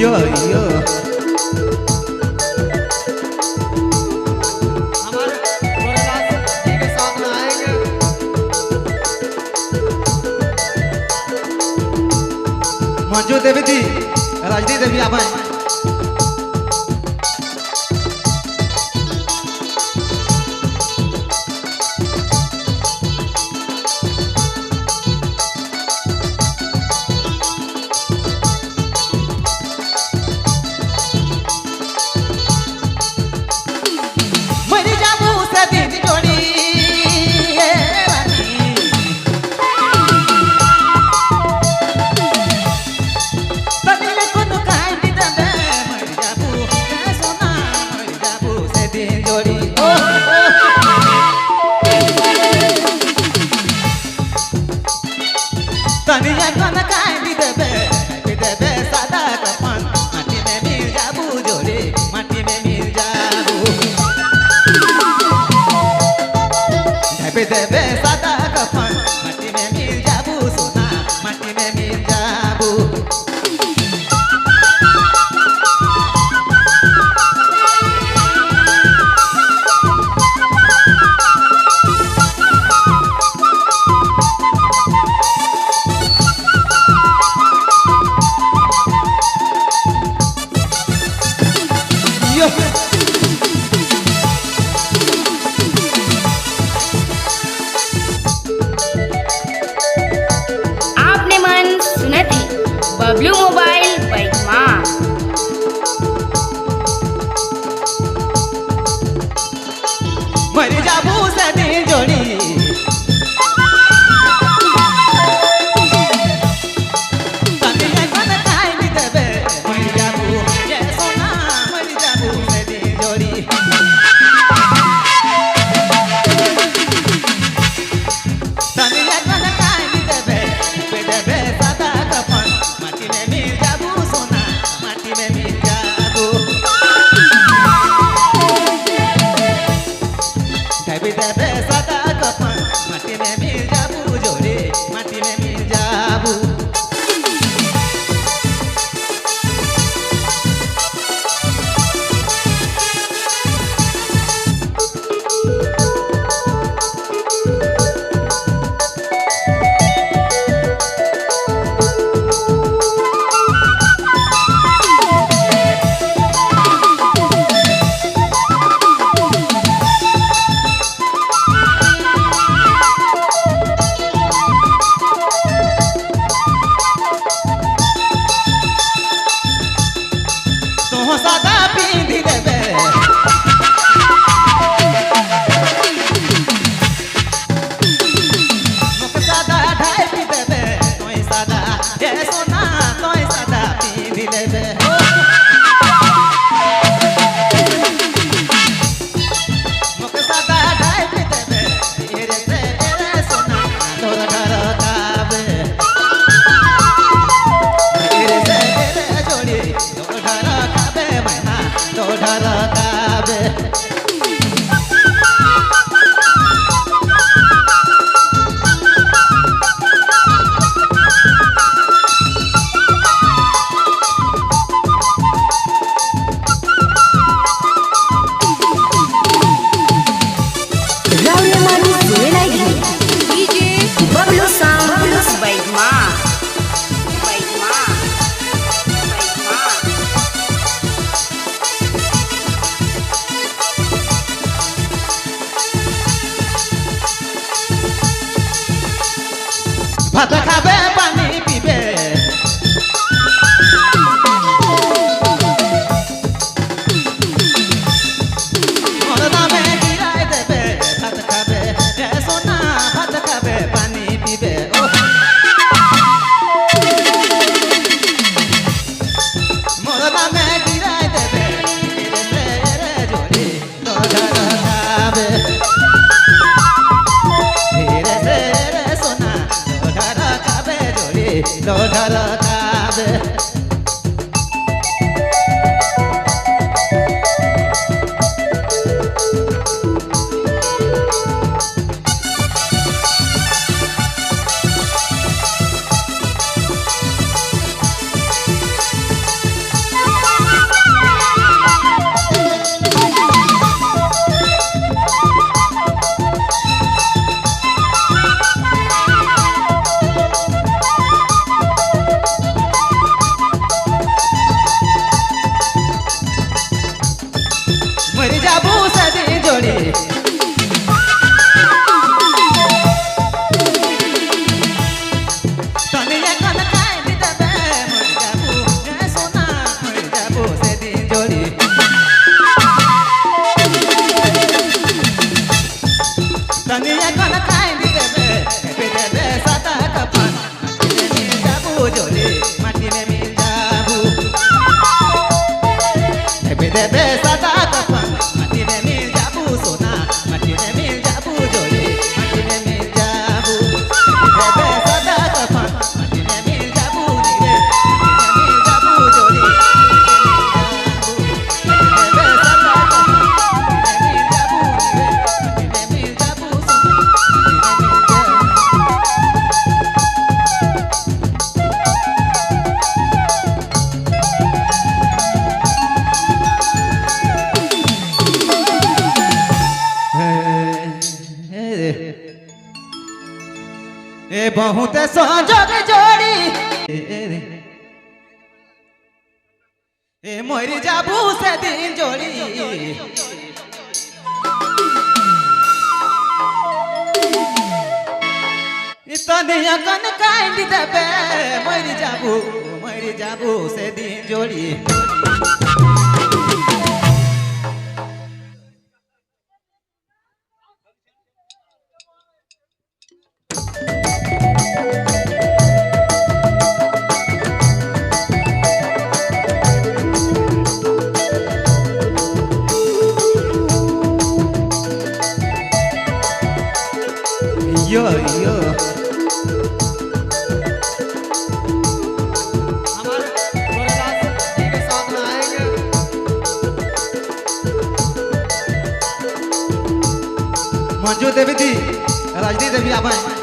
यो यो हमारे गोरेलाल जी के साथ में आएंगे। मंजू देवी जी, रजनी देवी आप आए। मर जाबू से दिन जोड़ी ए रानी, तनिल कोन काई देबे, मर जाबू ए सोना, मर जाबू से दिन जोड़ी। ओ तनिया कोन काई देबे, देबे सादा कफन, माटी में मिल जाबू जोड़ी, माटी में मिल जाबू। देबे देबे सादा कफन, माटी में मिल जाबू सोना, माटी में मिल जाबू। यो आपने मन सुनत ही बबलू मोबाइल बैगमा। मर जाबू से दिल जोड़ी, तनिया कोन काई देबे, मर जाबू ये सोना, मर जाबू से दिल जोड़ी। तनिया कोन काई देबे, देबे सादा कफन, माटी में मिल जाबू सोना, माटी में मिल जाबू। देबे देबे सादा कफन, माटी में मिल जाबू जोड़े, माटी में मिल जाबू। तो सादा पिंधी देबे, मुख सादा ढाई पी देबे, तोय सादा ए सोना, तोय सादा पिंधी देबे। मुख सादा ढाई पी देबे, धीरे से ए सोना, तोर घर काबे। धीरे से रे जोड़ी, तोर घर काबे मैना, तोर घर काबे। रावरे मन सुने डीजे बबलू साउंड बबलू बैगमा बैगमा बैगमा। भात खाबे पानी पीबे, मोर नामे गिराय देबे, भात खाबे ए सोना, भात खाबे पानी पीबे। ओ मोर नामे गिराय देबे, धीरे से रे जोड़ी, तोर घर खाबे। धीरे से रे सोना, तोर घर खाबे जोड़ी, तोर घर खाबे। बहुत संजोग जोड़ी ए मरी जाबू से दिन जोड़ी। तनिया कन कांड देबे, मरी जाबू से दिन जोड़ी। यो यो। हमारे गोरेलाल जी के साथ में आएंगे। मंजू देवी जी, रजनी देवी आवे।